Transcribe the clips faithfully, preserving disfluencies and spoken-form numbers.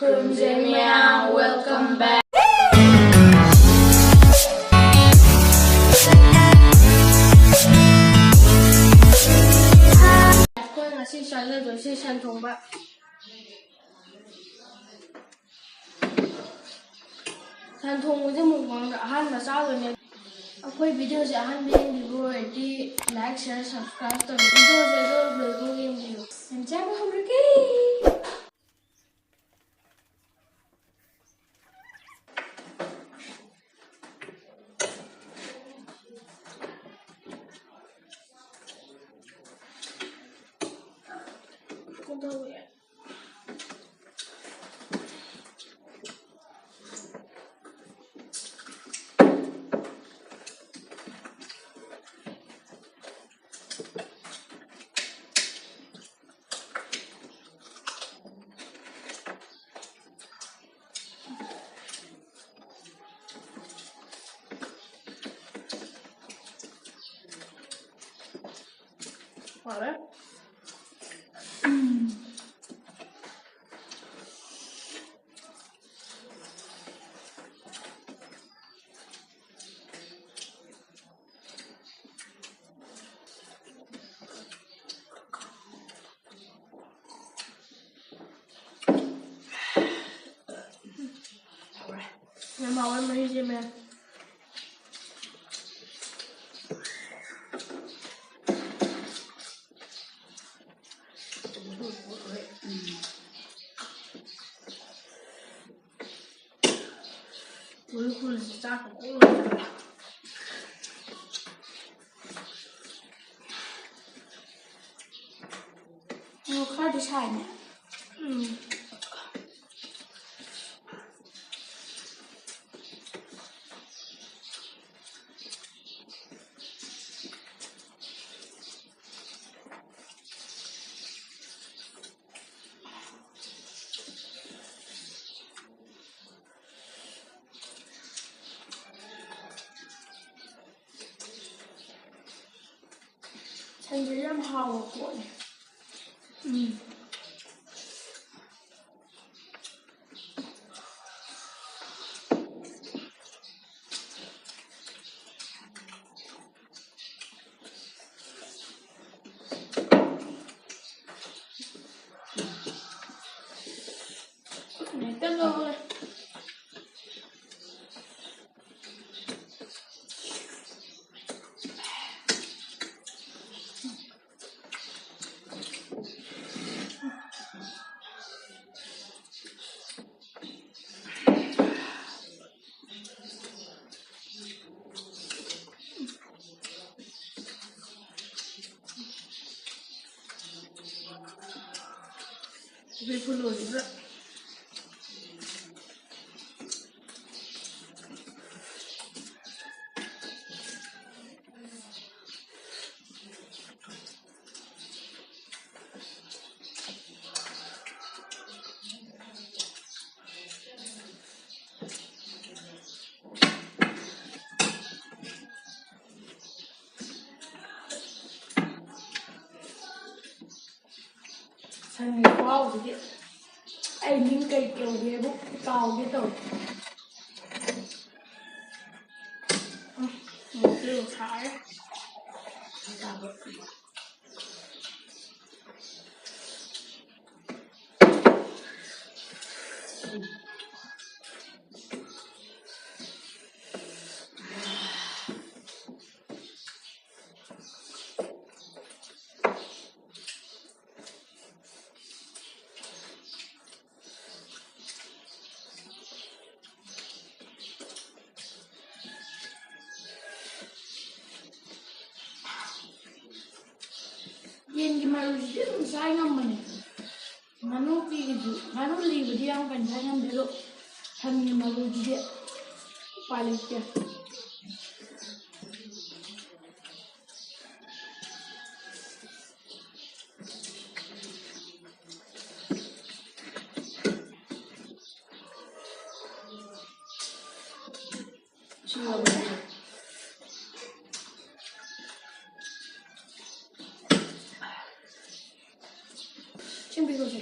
ꯈꯨꯔꯨꯝꯖꯔꯤ ꯃꯌꯥꯝ, welcome back. ꯑꯩꯈꯣꯏ ꯉꯁꯤ ꯆꯥꯖꯗꯣꯏꯁꯦ ꯁꯟ ꯊꯣꯡꯕ꯫ ꯁꯟ ꯊꯣꯡꯕꯁꯦ mukbangꯗ ꯑꯍꯥꯟꯕ ꯆꯥꯗꯣꯏꯅꯦ꯫ ꯑꯩꯈꯣꯏ videoꯁꯦ ꯑꯍꯥꯟꯕ ꯌꯦꯡꯕꯤꯕ ꯑꯣꯏꯔꯗꯤ like, share, subscribe ꯇꯧꯕꯤꯌꯨ꯫ Videoꯁꯦ ꯑꯗꯨꯝ ꯂꯣꯏꯐꯥꯎ ꯌꯦꯡꯕꯤꯌꯨ꯫ ꯌꯥꯝ ꯆꯥꯕ ꯍꯧꯔꯒꯦ꯫ ꯍꯥꯎꯔꯦ꯫ ꯌꯥꯝ ꯍꯥꯎꯋꯦ ꯃꯍꯤꯁꯦ, ꯃꯌꯥꯝ꯫ ꯎꯝ꯫ ꯀꯨꯜ ꯀꯨꯜꯁꯦ ꯆꯥꯛꯀ ꯀꯣꯛ ꯂꯣꯏꯔꯦ꯫ ꯎꯝ, ꯈꯔꯗꯤ ꯁꯥꯏꯅꯦ꯫ ꯎꯝ꯫ ꯁꯟꯁꯦ ꯌꯥꯝ ꯍꯥꯎꯕ ꯄꯣꯠꯅꯤ꯫ ꯎꯝ꯫ ꯆꯠꯂꯣ꯫ ꯁꯤꯗꯩ ꯐꯨꯜ ꯂꯣꯏꯈꯤꯕ꯭ꯔꯥ? ꯁꯟꯒꯤ ꯈꯨꯍꯥꯎꯁꯤꯗꯤ ꯑꯩ ꯃꯤꯡ ꯀꯩ ꯀꯧꯒꯦꯕꯨ ꯀꯥꯎꯒꯦ ꯇꯧꯋꯦ꯫ ꯎꯝ, ꯃꯣꯔꯣꯛꯁꯦ ꯁꯥꯔꯦ꯫ ꯌꯦꯟꯒꯤ ꯃꯔꯨꯁꯤꯗꯤ ꯑꯗꯨꯝ ꯆꯥ ꯉꯝꯕꯅꯦ꯫ ꯉꯥꯅꯨ ꯄꯤꯒꯤꯁꯨ, ꯉꯥꯅꯨ ꯂꯤꯕꯗꯤ ꯌꯥꯝ ꯀꯟꯅ ꯆꯥ ꯉꯝꯗꯦ, ꯑꯗꯣ ꯁꯟꯒꯤ ꯃꯔꯨꯁꯤꯗꯤ ꯎꯄꯥꯏ ꯂꯩꯇꯦ꯫ ꯏꯁꯤꯡ ꯂꯧꯕ ꯆꯠꯂꯣ꯫ ꯏꯁꯤꯡ ꯄꯤꯔꯨꯁꯦ꯫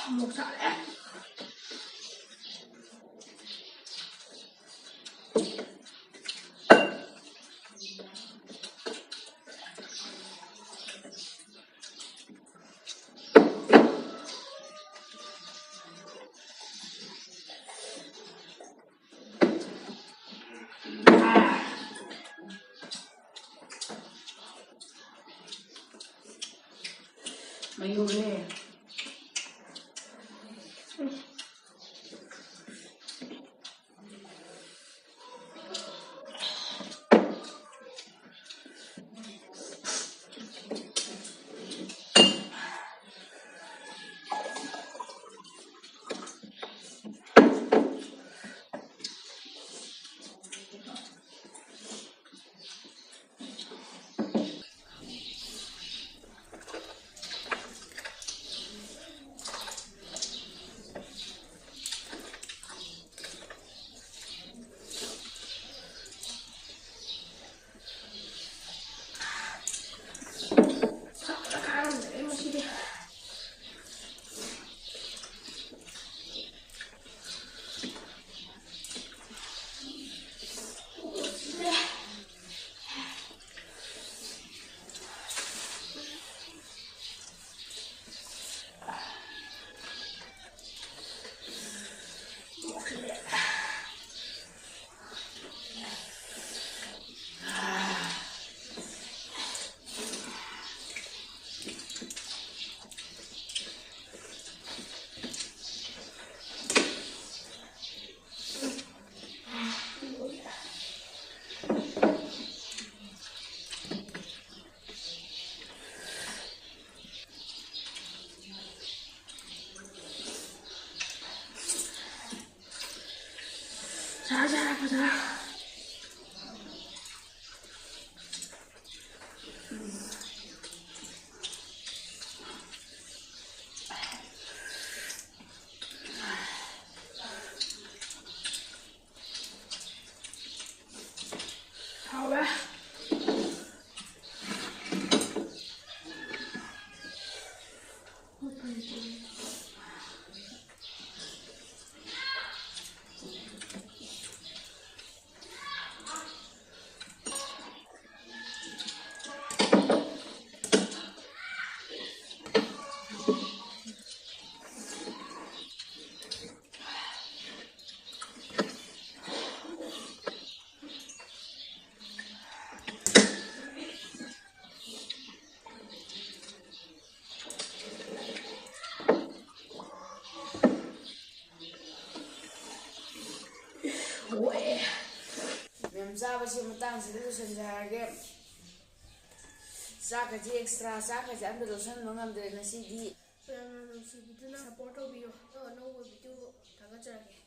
ꯑꯃꯨꯛ ꯁꯥꯔꯦ꯫ ꯃꯌꯣꯟꯅꯦ꯫ ꯁꯥꯔꯦ, ꯁꯥꯔꯦ, ꯐꯖꯔꯦ꯫ ꯍꯥꯎꯋꯦ꯫ ꯁꯤ ꯃꯇꯥꯡꯁꯤꯗ ꯂꯣꯏꯁꯤꯟꯖꯔꯒꯦ꯫ ꯆꯥꯛꯀꯁꯦ, ꯑꯦꯛꯁꯇ꯭ꯔꯥ ꯆꯥꯛꯀꯁꯦ ꯑꯝꯇ ꯂꯧꯁꯟꯕ ꯉꯝꯗ꯭ꯔꯦ ꯉꯁꯤꯗꯤ꯫ ꯃꯌꯥꯝꯅ ꯅꯨꯡꯁꯤꯕꯤꯗꯨꯅ ꯁꯞꯄꯣꯔꯠ ꯇꯧꯕꯤꯌꯣ꯫ ꯑꯗꯣ ꯑꯅꯧꯕ ꯚꯤꯗꯤꯑꯣ ꯊꯥꯒꯠꯆꯔꯛꯀꯦ꯫